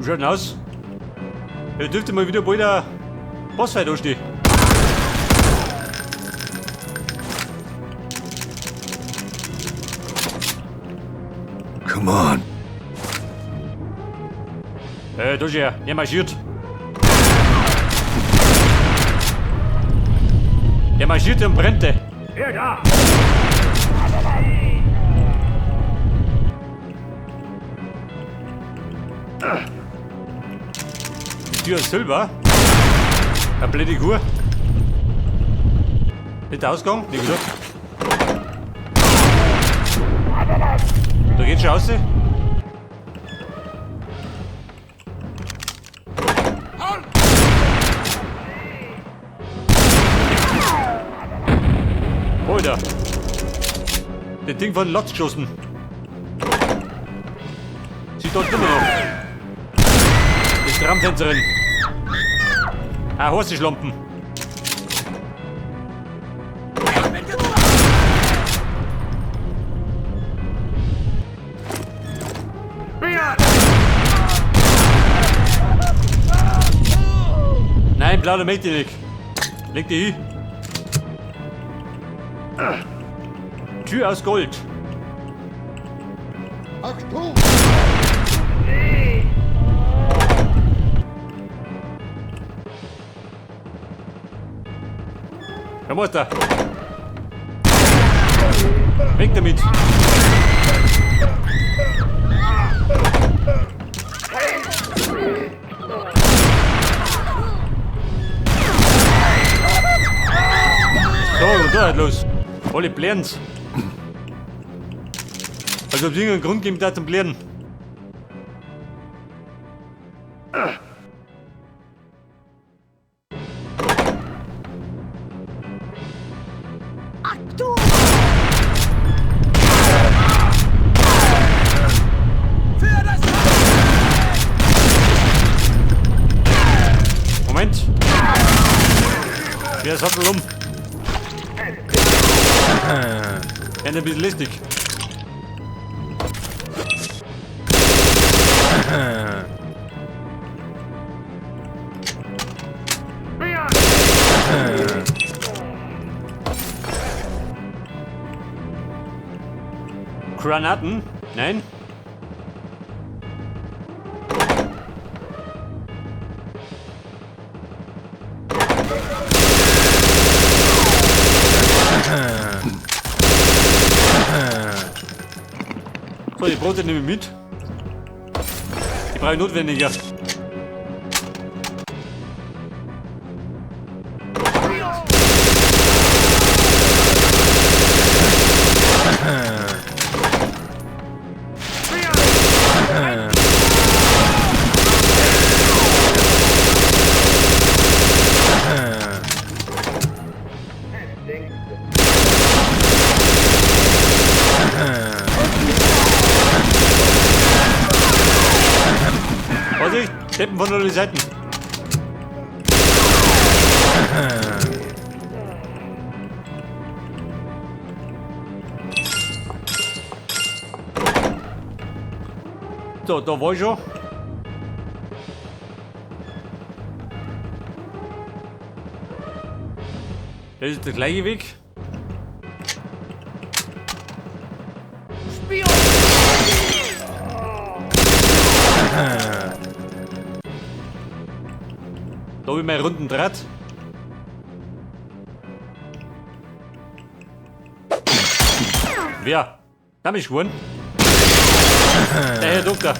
Wie schaut denn aus? Ja, dürfte mal wieder bald ein Bossfight anstehen. Come on. Da ist er. Der marschiert. Der marschiert und brennt. Der. Ja, da! Tür aus Silber. Eine blöde Kuh. Nicht der Ausgang, wie gesagt. Da geht's schon raus. Alter. Das Ding von Lotz geschossen. Sieht dort immer noch. Die Tramtänzerin. Ah, Horseschlampen. Nein, Blauer möchte ich nicht. Leg die hin. Tür aus Gold. Achtung! Herr Meister. Weg damit. So, und da halt los. Alle blären's. Also ob es irgendeinen Grund gibt, da zum Blären. Achtung! Moment. Wer sattel um? Ja, ein bisschen listig. Granaten? Nein? So, die Brote nehme ich mit. Die brauche ich notwendiger. Vorsicht, Deppen von allen Seiten. So, da war ich schon. Das ist der gleiche Weg. Spion! Da habe ich meinen runden Draht. Wer? Da mich geworden? Der Herr Doktor.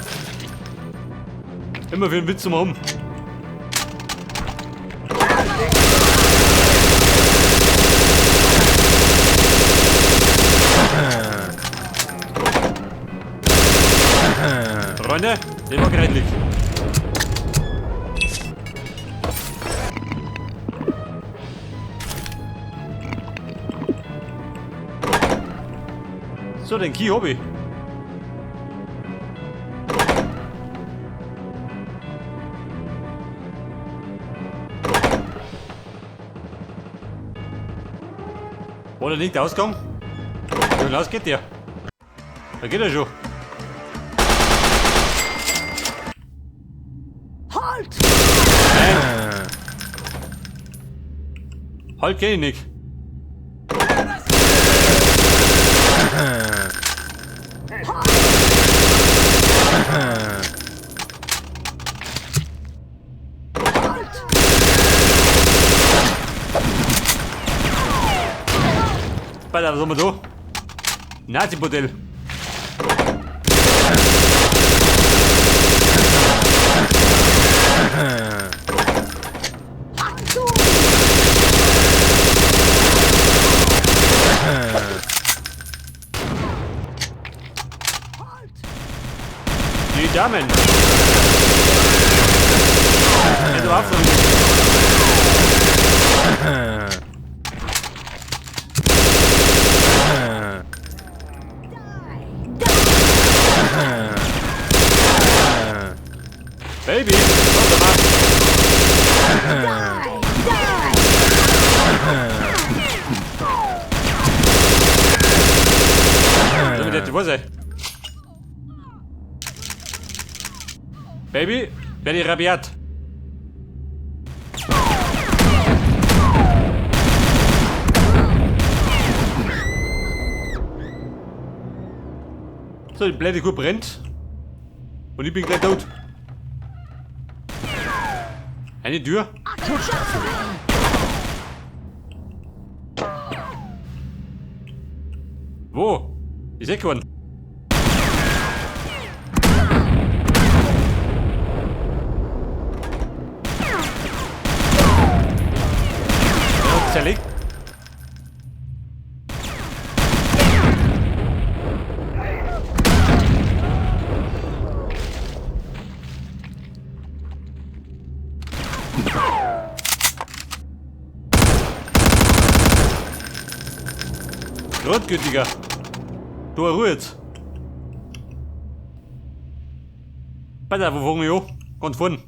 Immer für einen Witz zum Rum. Freunde, den war gerechtlich. So, den Key hab ich. War der nicht der Ausgang? Ja, los geht der. Da geht er schon. Halt kenn ich nicht. Alter, was haben wir da? Nazi-Modell. Die Damen. Ja, du Afro. Baby, warte mal. So, mit der Hose. Baby, werde ich rabiat. So, die blöde Kuh brennt. Und ich bin gleich tot. Eine Tür. Wo? Ich seh keinen. Ja, zerlegt. Grundgültiger. Du, Ruhe jetzt. Alter, wo fangen wir an? Ganz vorn.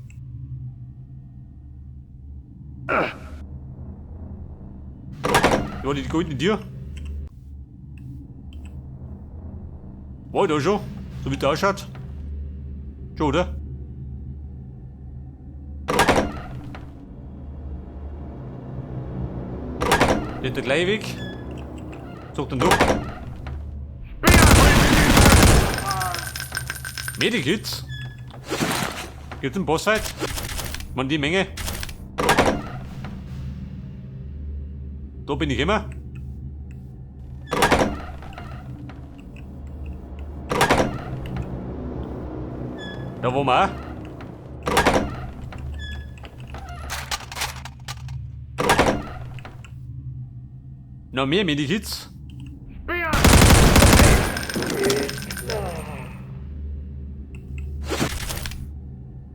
Ja, die goldene Tür. War da schon? So wie der ausschaut. Schon, oder? Nicht der gleiche Weg. Such den durch. Medikits? Gibt's einen Bossfight? Man, die Menge. Da bin ich immer. Da waren wir auch. Noch mehr Medikits.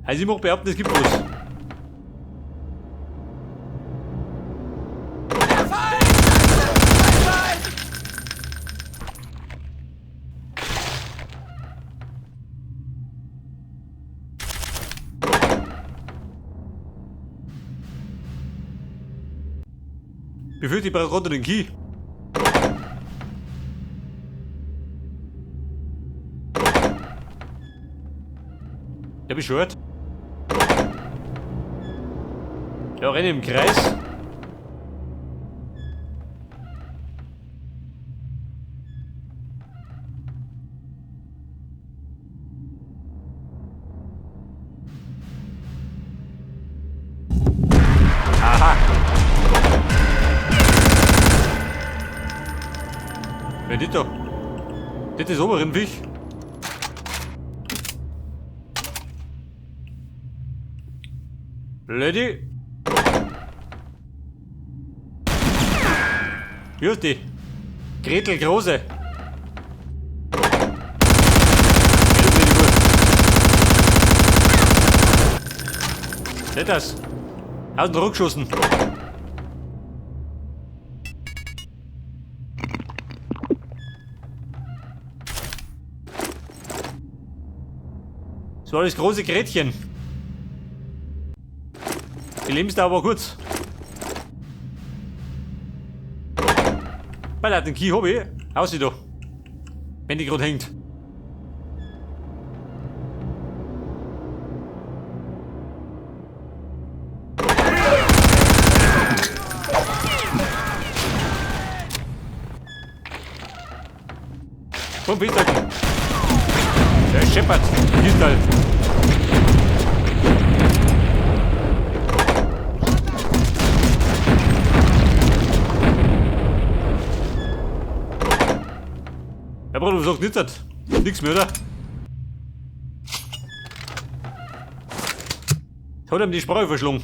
Also ich mag behaupten, es gibt was. Befürchte, ich brauche gerade den Key. Der beschwört. Ja, renne im Kreis. Aha. Wer das da? Das ist oberen Wich. Lady. Hier ist die. Gretel Große. Nicht das. Aus dem Druck geschossen. Das war das große Gretchen. Die Lebensdauer war kurz. Weil den Key hab ich. Aussieht da. Wenn die gerade hängt. Vom Festhalten. Der scheppert. Kistal. Ja, Bruder, du sagst nichts. Nix mehr, oder? Hat ihm die Sprache verschlungen.